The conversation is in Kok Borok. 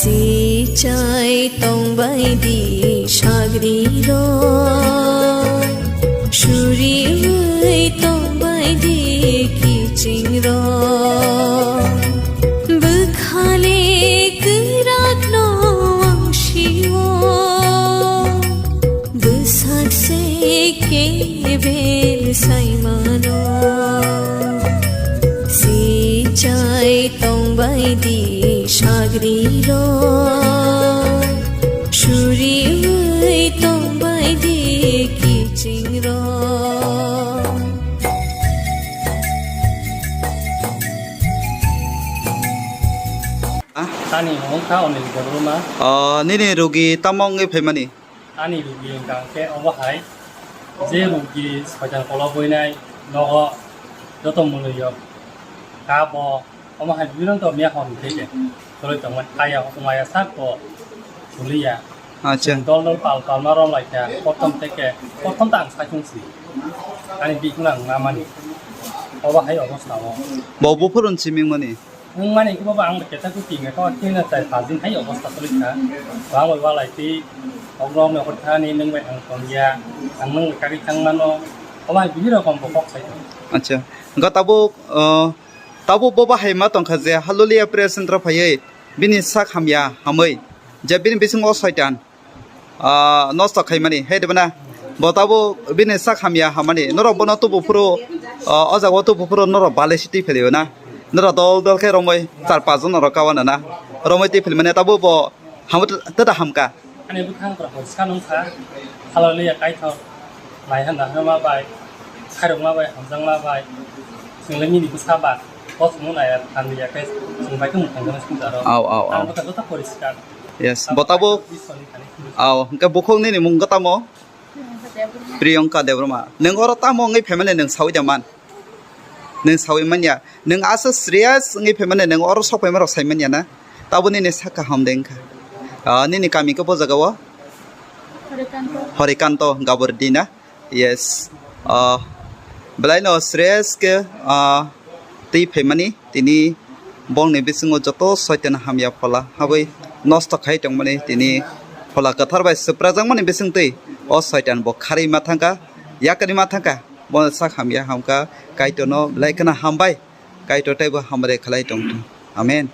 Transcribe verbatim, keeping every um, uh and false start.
Sichai tongbai di sagri rok, suriwi tongbai di kiching rok. Bwkhale kwrak no ang sio, bwsak se kebel saimano. Sichai tongbai di sagri rok, suriwi tongbai di kiching rok. Ani mung kha Onil Debbarma. Ah, nini rugi tamo wngwi phaimani? Ani rugi hwnkha khe obo hai, je rugi soitan kolok buinai nogo joto mwnwi yok. Ka bo omo hai bibinno to miya hor ni theke toloi tongmani kaya hukuma ya sak bo suliya. Acha. Dol dol pal pal ma rom lai kha, prothom theke, prothom ta ang sai thung si. Ani bikno ang ma mani. Obo hai obo sao. Bo buphuru ni simi wngmani? Wngmani khe bobo ang bai keta khe tinga khe, tinga chai pajin hai obosta toloi kha. Bo ang bai walai twi, obo rok nokol thani nwng bai ang tongya, ang nwng bai kagwi thang mano. Obo hai bibinno rokom bo kok sai. Acha. Hwnkhe tabuk, uh, tabuk bobo hai ma tongkha je Hallelujah Prayer Centre phaiwi bini sak hamya hamwi je bini bisingo soitan, ah, nosto khaimani, hai de bana? Bo tabuk bini sak hamya hamani. Norok bono tubu phuru, ah, o jaga o tubu phuru norok balai si twi philio na? Norok dol dol khe romwi char pas jon norok kawana na? Romwi twi philimani tabuk bo hamo tata hamka. Ani bwkhang pura horiska nung kha, Hallelujah kaithok, naiha naharma bai, khairokma bai, hamjakma bai, chwngla nini bwsa ba, kosmung naiya, thanliya khe, chwng bai khe mwkhang gana sung jaro. Au, au, au. Ang bwkha joto poriskar. Yes, bo tabuk. Iswrani thani. Au, hwnkhe bukhuk nini mung khe tamo? Priyanka Debbarma. Priyanka Debbarma. Nwng oro tamo wngwi phaimani nwng sawi da man? Nwng sawi manya. Nwng asa serious wngwi phaimani nwng oro sok phaima rok sai manya na? Tabuk nini sak kaham de wngkha. Ah, nini kami khe bo jaga o? Horikanto. Horikanto Gabordi na? Yes. Ah, belai no serious khe, ah, twi phaimani tini bongni bisingo joto soitan hamya phola habwi nosto khai tongmani tini phola kwthar bai swprajakmani bisingtwi o soitan bo kharwi ma thangkha, yakarwi ma thangkha, bono sak hamya hamkha, Kaitorno belai kheno hambai, Kaitor teibo hambai khlai tongthung. Amen.